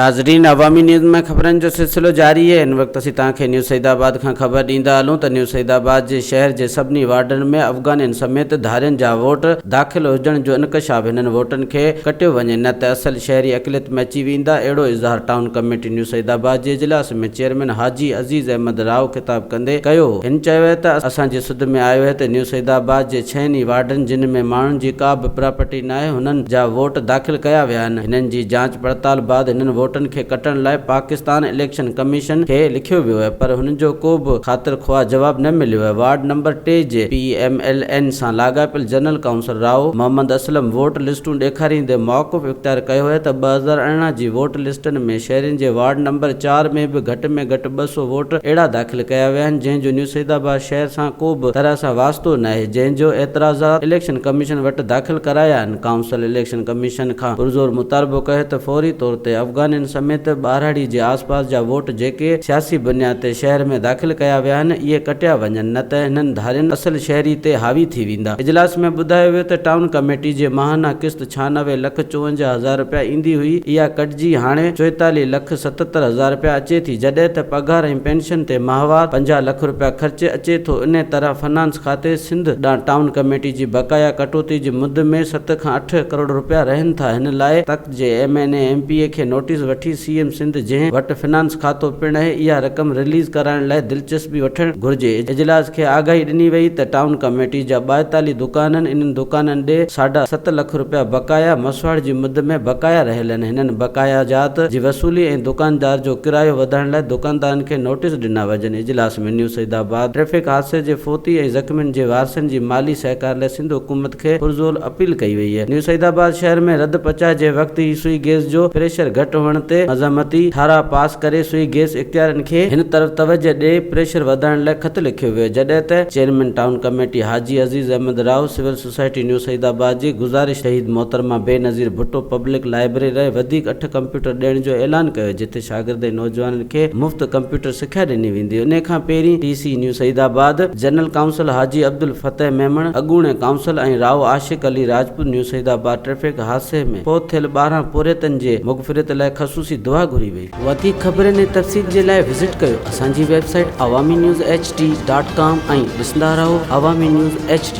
ناظرين عوامي نيوز ۾ خبرن جو سلسلو جاري آهي هن وقت اسين توهان کي نيو سعيد آباد کان خبر ڏيندا هلون ته نيو سعيد آباد جي شهر جي سڀني وارڊن ۾ افغانين سميت ڌارين جا ووٽ داخل هجڻ جو انڪشاف هنن ووٽن کي ڪٽيو وڃي نه ته اصل شهري اقليت ۾ اچي ويندا اهڙو اظهار ٽائون ڪميٽي نيو سعيد آباد جي اجلاس ۾ چيئرمين حاجي عزيز احمد راء خطاب ڪندي ڪيو هن چيو ته اسان جي سڌ ۾ آيو آهي ته نيو سعيد آباد جي ڇهن ئي وارڊن جن ۾ ماڻهن جي ڪا به پراپرٽي ناهي هنن جا ووٽ داخل ڪيا ويا آهن هنن جي جاچ پڙتال بعد هنن ووٽن کي ڪٽڻ لاء پاڪستان اليڪشن ڪميشن کي لکيو ويو آهي پر هن جو ڪو به خاطر خواهه جواب نه مليو آهي. وارڊ نمبر ٽي جي پي ايم ايل اين سان لاڳاپيل general council Rao Muhammad Aslam vote لسٽون ڏيکاريندي موقف اختيار ڪيو آهي ته 2018 جي ووٽ لسٽن ۾ شهرين جي وارڊ نمبر چار ۾ به گهٽ ۾ گهٽ 200 ووٽ اهڙا داخل ڪيا ويا آهن جنهن جو نيوسعيدآباد شهر سان ڪو به طرح سان واسطو ناهي جنهن جو اعتراضات اليڪشن ڪميشن وٽ داخل ڪرايا آهن. ڪائونسل اليڪشن ڪميشن کان پرزور مطالبو ڪيو ته فوري طور تي افغانين سميت ٻهراڙي جي آس پاس جا ووٽ جيڪي سياسي بنياد تي شهر ۾ داخل ڪيا ويا آهن اهي ڪٽيا وڃن نه ته هنن ڌارين اصل شهري تي حاوي ٿي ويندا. اجلاس ۾ ٻڌايو ويو ته ٽائون ڪميٽي جي ماهانه قسط 96 لک 54 هزار رپيا ايندي هئي اها ڪٽجي هاڻي 44 لک 77 هزار رپيا اچي ٿي جڏهن ته پگهار ۽ پينشن تي ماهوار 50 لک رپيا خرچ اچي ٿو انهي طرح فنانس کاتي سنڌ ڏانهن ٽائون ڪميٽي جي بقايا ڪٽوتي جي مد ۾ ست کان اٺ ڪروڙ رپيا رهن ٿا هن لاء تخت جي M N A M P A کي نوٽيس وٺي سي ايم سنڌ جنهن وٽ فنانس کاتو پڻ اهي اها رقم رليز ڪرائڻ لاء دلچسپي وٺڻ گهرجي اجلاس کي آگاهي ڏني وئي ته ٽائون ڪميٽي جا 42 دڪان آهن انهن دڪانن ڏي ساڍا ست لک رپيا بقايا مسواڙ جي مد ۾ بقايا رهيل آهن هنن بقايا جات جي وصولي ۽ دڪاندار جو ڪرايو وڌائڻ لاء دڪاندارن کي نوٽيس ڏنا وڃن اجلاس ۾ نيو سعيد آباد ٽريفڪ حادثي جي فوتي ۽ زخمين جي وارثن جي مالي سهڪار لاء سنڌ حڪومت کي پرزور اپيل ڪئي وئي. نيو سعيد آباد شهر ۾ رڌ پچاء جي وقت ئي سوئي گيس جو پريشر گهٽ هئڻ تي مزاحمتي ٺهراء پاس ڪري سوئي گيس اختيارين کي هن طرف توجهه ڏئي پريشر وڌائڻ لاء خط لکيو ويو جڏهن ته chairman town committee Haji Aziz Ahmed Rao civil society new Saeedabad جي گذارش شهيد محترمه بينظير ڀٽو پبلڪ لائبرري لاء وڌيڪ اٺ ڪمپيوٽر ڏيڻ جو اعلان ڪيو جتي شاگرد ۽ نوجوانن کي مفت ڪمپيوٽر سکيا ڏني ويندي انهي کان پهرين T C new Saeedabad general council Haji Abdul Fatah Memon اڳوڻي council ۽ Rao Ashiq Ali Rajput new Saeedabad traffic حادثي ۾ فوت ٿيل 12 پورهيتن جي مغفرت لاء خصوصي دعا گهري وئي. وڌيڪ خبرن ۽ تفصيل جي لاء وزٽ ڪيو اسان جي website Awami news H D dot com ۽ ڏسندا رهو عوامي نيوز ايڇ ڊي.